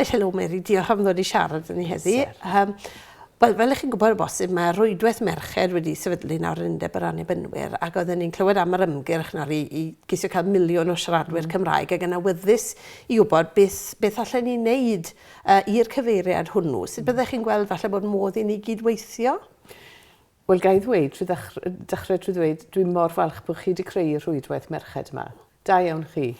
Felly, helo Mary, diolch am ddod i siarad â ni heddi. Um, Wel, fel ych chi'n gwybod o bosib, mae rhwydwaith merched wedi sefydlu nawr yn Undeb yr Annibynwyr ac oedden ni'n clywed am yr ymgyrch nawr i, i geisio cael miliwn o siaradwyr Cymraeg ac yn awyddus i wybod beth, beth allen ni wneud uh, i'r cyfeiriad hwnnw. Sut byddech chi'n gweld falle bod modd i ni gydweithio? Wel, ga i ddweud, trwy ddechrau, dechrau trwy ddweud, dwi mor falch bod chi wedi creu y rhwydwaith merched yma. Da iawn chi.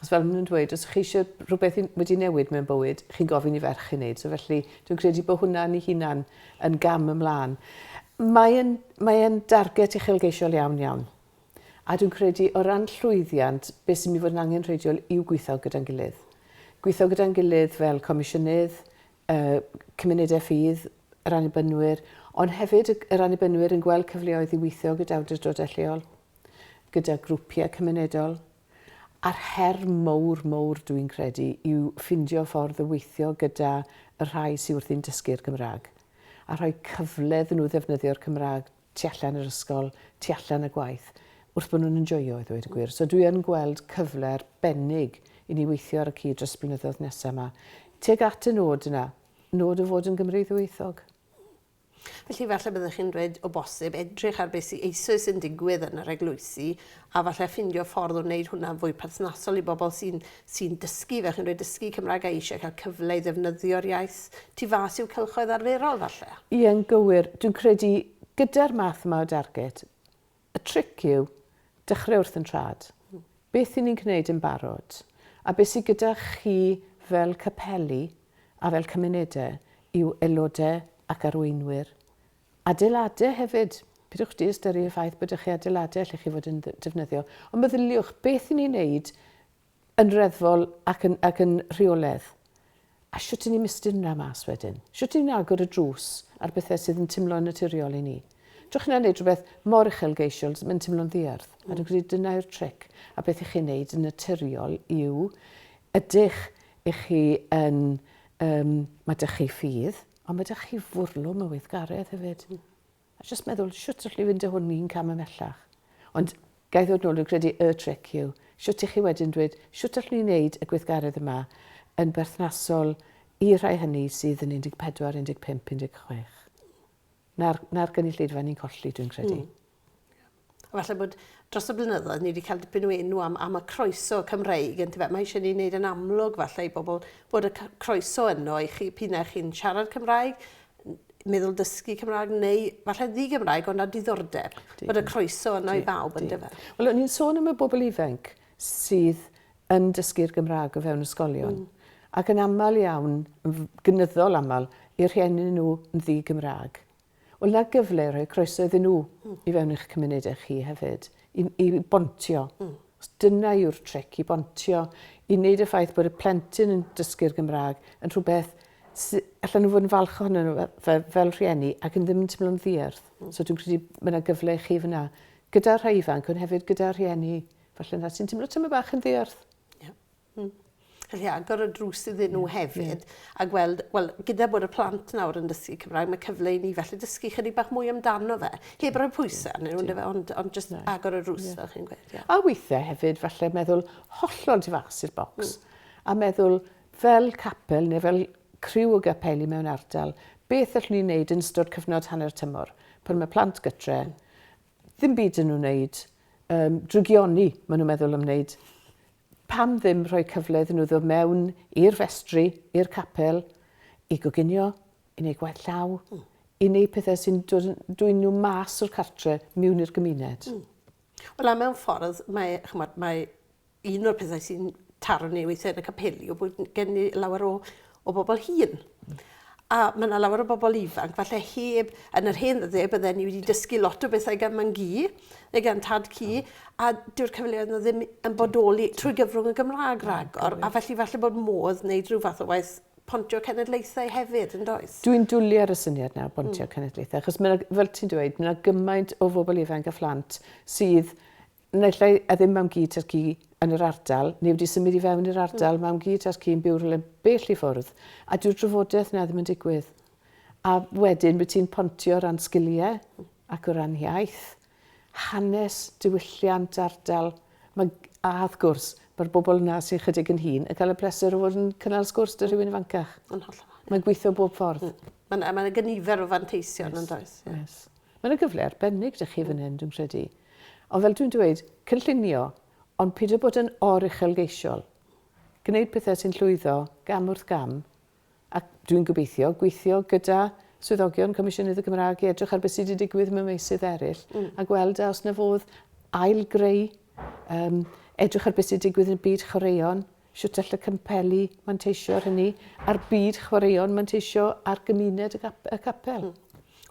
Achos fel maen nhw'n dweud, os chi eisiau rhywbeth wedi newid mewn bywyd, chi'n gofyn i ferch i wneud. So felly, dwi'n credu bod hwnna yn ei hunan yn gam ymlaen. Mae'n mae e'n darget uchelgeisiol iawn iawn. A dwi'n credu o ran llwyddiant, beth sy'n mynd i fod yn angenrheidiol yw gweithio gyda'n gilydd. Gweithio gyda'n gilydd fel comisiynydd, y cymunedau ffydd, yr Annibynwyr, ond hefyd yr Annibynwyr yn gweld cyfleoedd i weithio gyda awdurdodau lleol, gyda grwpiau cymunedol. A'r her mowr, mowr dwi'n credu yw ffindio ffordd o weithio gyda y rhai sydd wrthi'n dysgu'r Gymraeg a rhoi cyfle iddyn nhw ddefnyddio'r Cymraeg tu allan yr ysgol, tu allan y gwaith, wrth bod nhw'n enjoio i ddweud y gwir. So dwi yn gweld cyfle arbennig i ni weithio ar y cyd dros y blynyddoedd nesaf yma. Tuag at y nod yna, nod o fod yn Gymru ddwyieithog. Felly falle byddech chi'n dweud o bosib edrych ar beth sydd eisoes yn digwydd yn yr eglwysi a falle ffindio ffordd o wneud hwnna'n fwy perthnasol i bobl sy'n sy dysgu, fel chi'n dweud, dysgu Cymraeg a eisiau cael cyfle i ddefnyddio'r iaith tu fas i'w cylchoedd arferol falle. Ie, yn gywir. Dwi'n credu gyda'r math yma o darget, y tric yw dechrau wrth yn trad. Beth 'y ni'n gwneud yn barod, a beth sydd gyda chi fel capeli a fel cymunedau yw aelodau ac arweinwyr. Adeiladau hefyd. Peidiwch diystyru y ffaith bod 'da chi adeiladau allech chi fod yn defnyddio. Ond meddyliwch, beth 'y ni'n wneud yn reddfol ac yn, ac yn rheoledd? A shwt 'y ni'n mistyn hwnna mas wedyn? Shwt 'y ni'n agor y drws ar bethau sydd yn timlo'n naturiol i ni? Drwch yna wneud rhywbeth mor uchelgeisiol, mae'n timlo'n ddiarth. A dwi'n credu dyna yw'r tric. A beth 'ych chi'n wneud yn naturiol yw, ydych ych chi yn, um, mae 'da chi ffydd, Ond mae 'da chi fwrlwm o weithgaredd hefyd. A jyst meddwl, shwt allwn i fynd â hwn un cam ymhellach? Ond ga i ddod nôl, dwi'n credu y tric yw, shwt i chi wedyn dweud, shwt allwn ni wneud y gweithgaredd yma yn berthnasol i'r rhai hynny sydd yn 14, 15, 16? Na'r, na'r gynulleidfa ni'n colli, dwi'n credu. A falle bod dros y blynyddoedd ni wedi cael dipyn o enw am, am y croeso Cymreig, yn fe? Mae eisiau ni wneud yn amlwg falle i bobl bod y croeso yno i chi, p'un ai chi'n siarad Cymraeg, meddwl dysgu Cymraeg neu falle ddi-Gymraeg ond â diddordeb. Bod y croeso yno i bawb, yn dyfe? Wel, o'n i'n sôn am y bobl ifanc sydd yn dysgu'r Gymraeg o fewn ysgolion. Ac yn aml iawn, yn gynyddol aml, eu rhieni nhw yn ddi-Gymraeg. Wel, 'na gyfle i rhoi croeso iddyn nhw i fewn i'ch cymunedau chi hefyd, i, i bontio. Os dyna yw'r tric, i bontio, i wneud y ffaith bod y plentyn yn dysgu'r Gymraeg yn rhywbeth sy, allan nhw fod yn falch ohonyn nhw fel, fel rhieni ac yn ddim yn teimlo'n ddiarth. So dwi'n credu mae yna gyfle i chi fyna, gyda'r rhai ifanc, ond hefyd gyda'r rhieni, falle na sy'n teimlo tyma bach yn ddiarth. Yeah. Felly agor y drws iddyn nhw hefyd yeah. a gweld, wel, gyda bod y plant nawr yn dysgu Cymraeg, mae cyfle i ni felly dysgu chydig bach mwy amdano fe. Heb roi pwysau arnyn nhw, yeah. ond, ond just yeah. agor y drws, yeah. fel chi'n gweud. Yeah. A weithiau hefyd, falle meddwl hollol tu fas i'r bocs. A meddwl, fel capel neu fel criw o gapeli mewn ardal, beth allwn ni wneud yn ystod cyfnod hanner tymor, pan mae plant gytre, ddim byd yn nhw'n wneud, um, drygioni maen nhw'n meddwl am wneud, Pam ddim rhoi cyfle iddyn nhw ddod mewn i'r festri, i'r capel, i goginio, i wneud gwaith llaw, mm. i wneud pethau sy'n dod, dwyn nhw mas o'r cartre mewn i'r gymuned. Wel, a mewn ffordd, mae, chymod, mae un o'r pethau sy'n taro ni weithiau yn y capeli yw bod gen ni lawer o, o bobl hŷn. A mae yna lawer o bobl ifanc, falle heb, yn yr hen ddyddiau, bydden ni wedi dysgu lot o bethau gan mam-gu, neu gan tad-cu, a dyw'r cyfleoedd yna ddim yn bodoli trwy gyfrwng y Gymraeg ragor, a felly falle bod modd wneud rhyw fath o waith pontio cenedlaethau hefyd, yn does? Dwi'n dwlu ar y syniad 'na o bontio cenedlaethau, achos mae 'na, fel ti'n dweud, mae 'na gymaint o fobl ifanc a phlant sydd naill ai a ddim mam-gu tad-cu yn yr ardal, neu wedi symud i fewn i'r ardal, mm. mam-gu tad-cu yn byw rhywle bell i ffwrdd, a dyw'r drafodaeth na ddim yn digwydd. A wedyn, wyt ti'n pontio o ran sgiliau ac o ran iaith, hanes, diwylliant ardal, mae, a wrth gwrs, mae'r bobl yna sy'n chydig yn hŷn yn cael y pleser o fod yn cynnal sgwrs 'da rhywun ifancach. Yn hollol. Mae'n gweithio bob ffordd. Mae yna ma gynifer o fanteision yn does? Yes. yes. Mae yna gyfle arbennig 'da chi fan hyn, dwi'n credu. Ond fel dwi'n dweud, cynllunio, ond peidio bod yn or-uchelgeisiol. Gwneud pethau sy'n llwyddo gam wrth gam, ac dwi'n gobeithio gweithio gyda swyddogion Comisiynydd y Gymraeg i edrych ar beth sydd wedi digwydd mewn meysydd eraill mm. a gweld a os na fodd ail-greu, um, edrych ar beth sydd wedi digwydd yn y byd chwaraeon, sut all y campeli manteisio ar hynny, a'r byd chwaraeon manteisio ar gymuned y, gap y capel. Mm.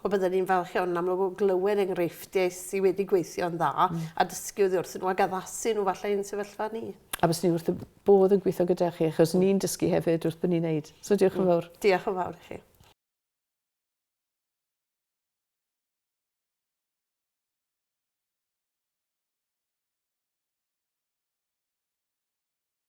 Wel, byddwn ni'n falch iawn yn amlwg o glywed enghreifftiau sydd wedi gweithio'n dda mm. a dysgu oddi wrthyn nhw ac addasu nhw falle i'n sefyllfa ni. A byswn ni wrth y bodd yn gweithio gyda chi, achos ni'n dysgu hefyd wrth bod ni'n neud. So diolch yn mm. fawr. Diolch yn fawr i chi.